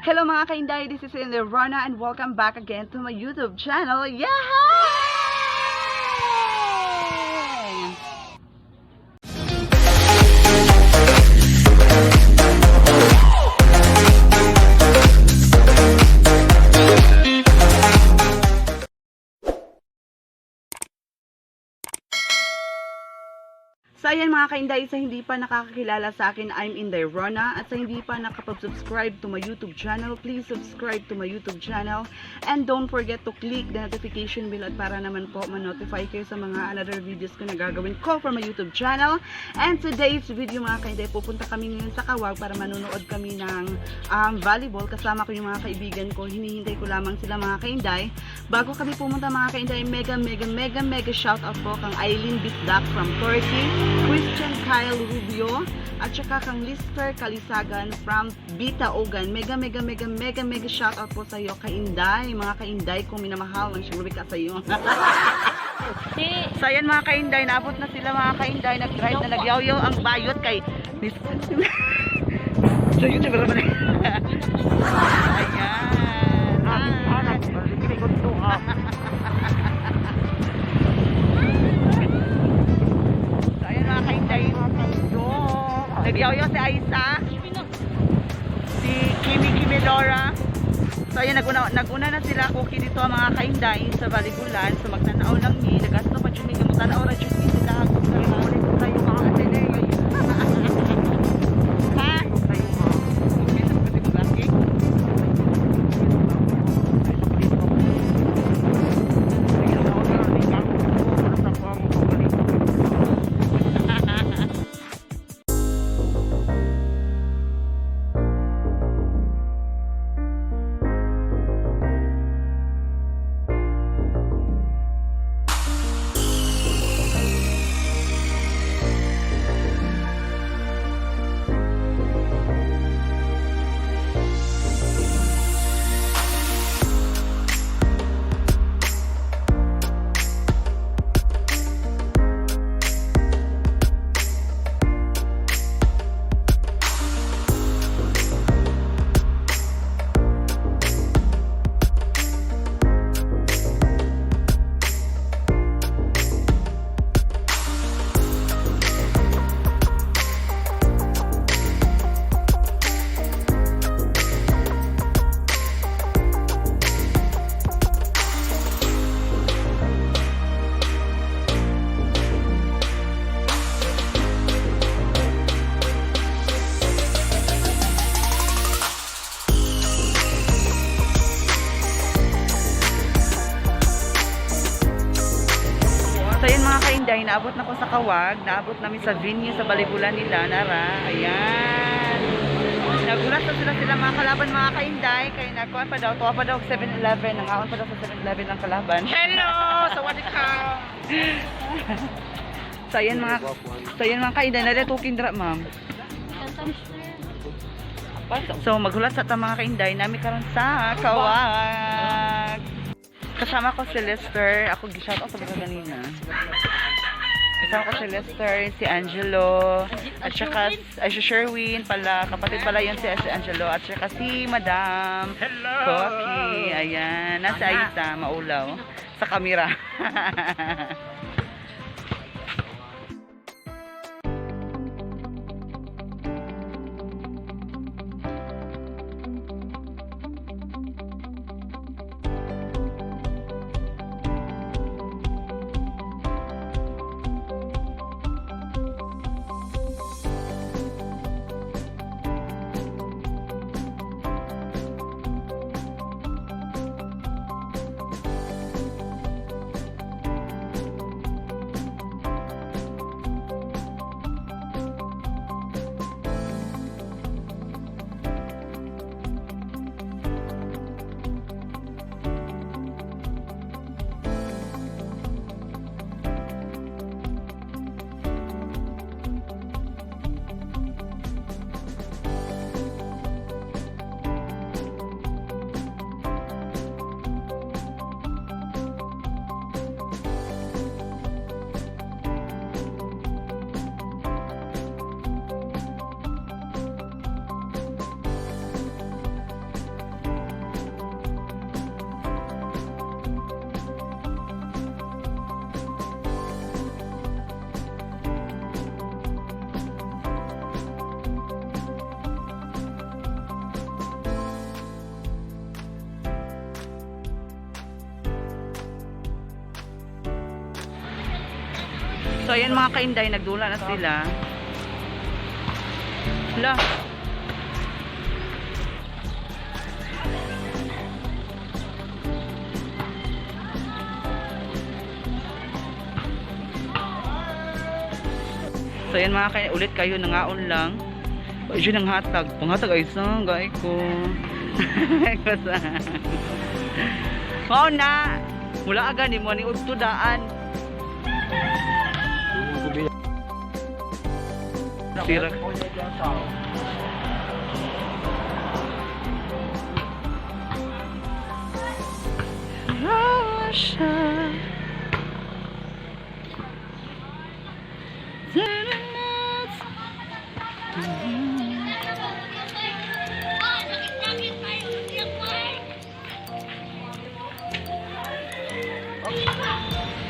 Hello, mga kainday, this is Inday Rona and welcome back again to my YouTube channel. Yeah! So ayan, mga kainday, sa hindi pa nakakakilala sa akin, I'm Inday Rona. At sa hindi pa nakapag-subscribe to my YouTube channel, please subscribe to my YouTube channel. And don't forget to click the notification bell at para naman po ma-notify kayo sa mga another videos ko na gagawin ko for my YouTube channel. And today's video, mga kainday, pupunta kami ngayon sa Kawag para manonood kami ng volleyball. Kasama ko yung mga kaibigan ko. Hinihintay ko lamang sila, mga kainday. Bago kami pumunta, mga kainday, mega mega mega mega shout out po kang Eileen Bisdak from Turkey, Christian Kyle Rubio, at saka kang Lister Kalisagan from Bitaogan. Mega mega mega mega mega shout out po sa iyo, kainday, mga kainday kong minamahal ng siyang ka sa iyo. So ayan, mga kainday, naabot na sila, mga kainday, nag-drive na nagyaw-yaw ang bayot kay Miss. So yun, diba naman? Ayan. Hi. So ayan, mga kainday. Nagyaw-yaw si Aisa. Si Kimi Kimi Laura. So ayan, naguna na sila cookie dito, mga kainday, sa Baligulan. So magtanaw lang ni, nagasto pa jud ni, tanaw ra jud ni sila hagod sa tayo mga Ateneo. Ha? Kasi maglaki. So yun, mga kainday, naabot na ko sa Kawag, naabot namin sa venue sa Baligulan nila, Nara. Ayan. Nagulat na sila mga kalaban, mga kainday, kay nagkuhan pa daw, tuwa pa daw 7-Eleven, nangaon pa daw sa 7-Eleven ang kalaban. Hello! Sawadee ka! So ayan, mga kainday, nalatukin dra, ma'am. So maghulat sa ta, mga kainday, nami karon sa Kawag. Kasama ko si Lester, ako gi-shout out sa mga kanina. Kasama ko si Lester, si Angelo, at saka ay, si Sherwin pala, kapatid pala yun si Angelo, at saka si Madam Hello! Koki. Ayan, nasa Aisa, maulaw sa kamera. So ayan, mga kainday, nagdula na sila. Hala. So ayan, mga kainday, ulit kayo nangaon lang. Ay, yun ang hatag. Panghatag ay isang gay ko. Basta. Mao na. Mula agad ni mo ni udto daan. Sira. Russia.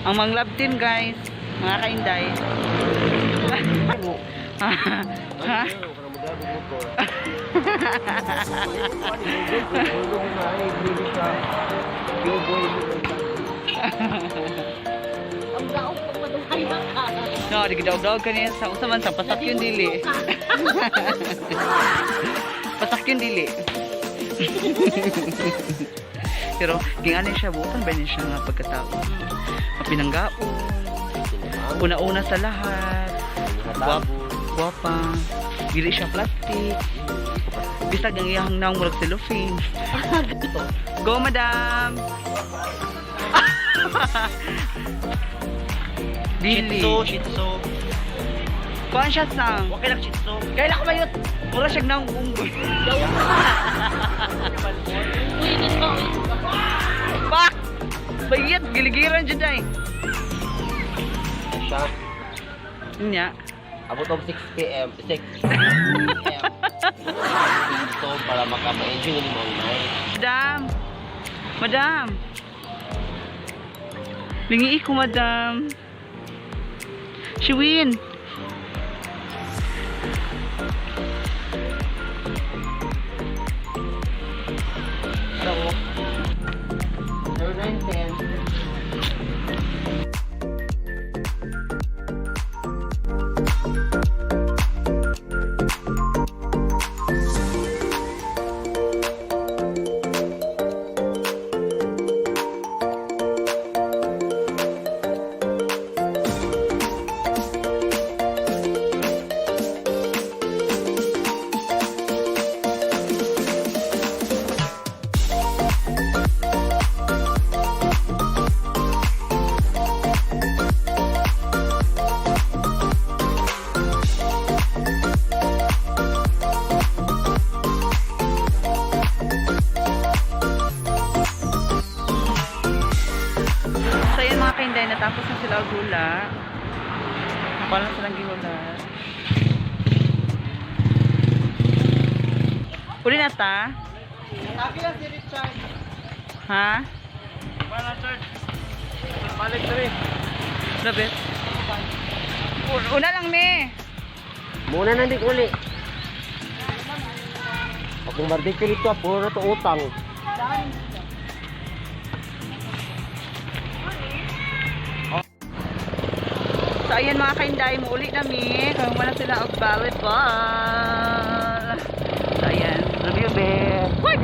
Ang mga love team, guys, mga kainday. Ha? Ang daog pag maduhay na ka. No, di gidawg-dawg ka niya sa usa man sa pasak yun dili. Pasak yun dili. Pero ginganin siya, bukan ba niya siya nga pagkatao? Mapinanggao, una-una sa lahat, guwapa, dili siya plastic. Bisag ang iyang naong murag cellophane. Go, madam! Dili. Shih Tzu. Kuan siya sang. Okay lang Shih Tzu. Kaila ko bayot. Mura siya naong unggoy. Uy, nito. Pak! Bayot, giligiran dyan ay. Siya. Nya. Abot og 6 PM, 6 PM. Dito para makama-enjoy nimo ang night. Madam! Madam! Lingi ko, madam. Shiwin! So, 9, 10. So yun, mga kainday, natapos na sila og hula. Nakuha na silang gihula. Uli na ta? Sabi lang si Richard. Ha? Para Richard. Balik diri. Labit. Una lang me. Muna na din uli. Pag barbecue nito, puro na to utang. So ayan, mga kainday, muuli na mi. Kaya na sila og volleyball. So ayan, love you, be. What?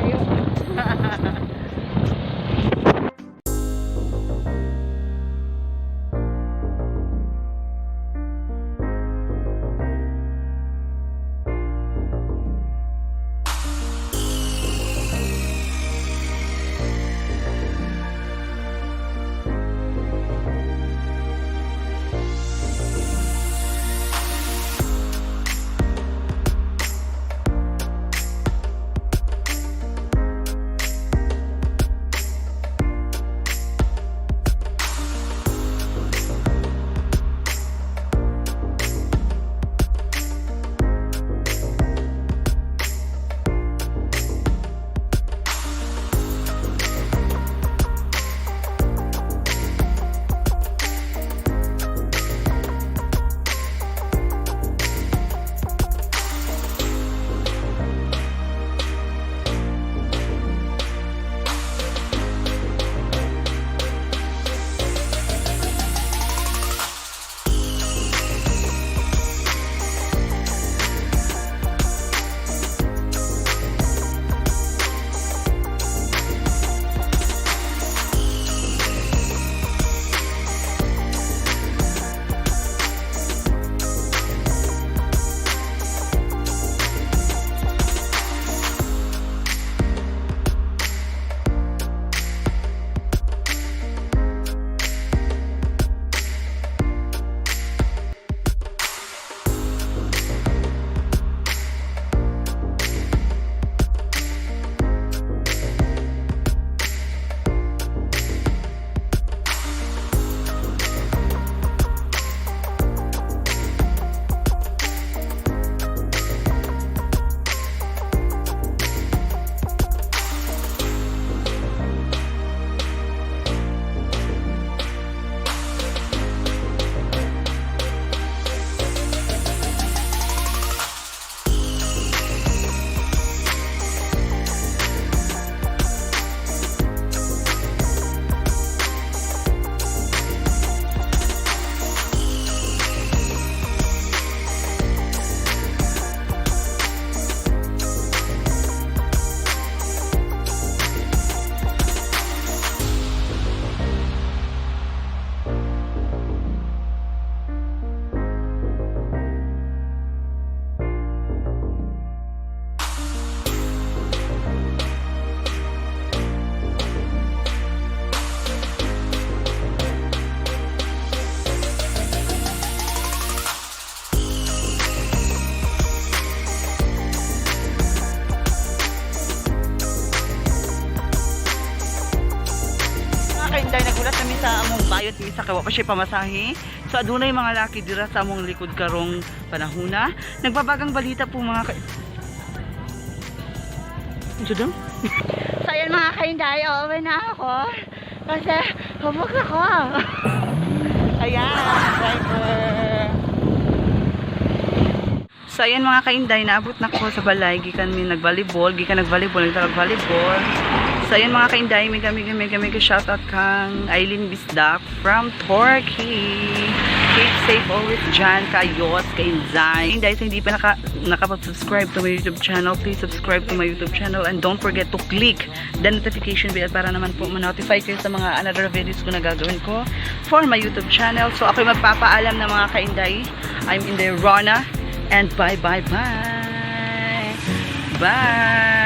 kami sa among bayot misa kay wa pa siya pamasahe. So adunay mga laki dira sa among likod karong panahuna. Nagbabagang balita po mga ka. Unsa daw? So ayan, mga kainday, uuwi na ako. Kasi humok ako. Ayan, driver. So ayan, mga kainday, naabot na ko sa balay, gikan mi nag-volleyball, gikan nag-volleyball, nag-volleyball. So ayan, mga kainday, mega mega mega mega shoutout kang Eileen Bisdak from Turkey. Keep safe always dyan, kayos, kainday. Inday, sa hindi pa nakapag-subscribe to my YouTube channel, please subscribe to my YouTube channel and don't forget to click the notification bell para naman po ma-notify kayo sa mga another videos ko na gagawin ko for my YouTube channel. So ako'y magpapaalam na, mga kainday. I'm Inday Rona and bye bye bye. Bye!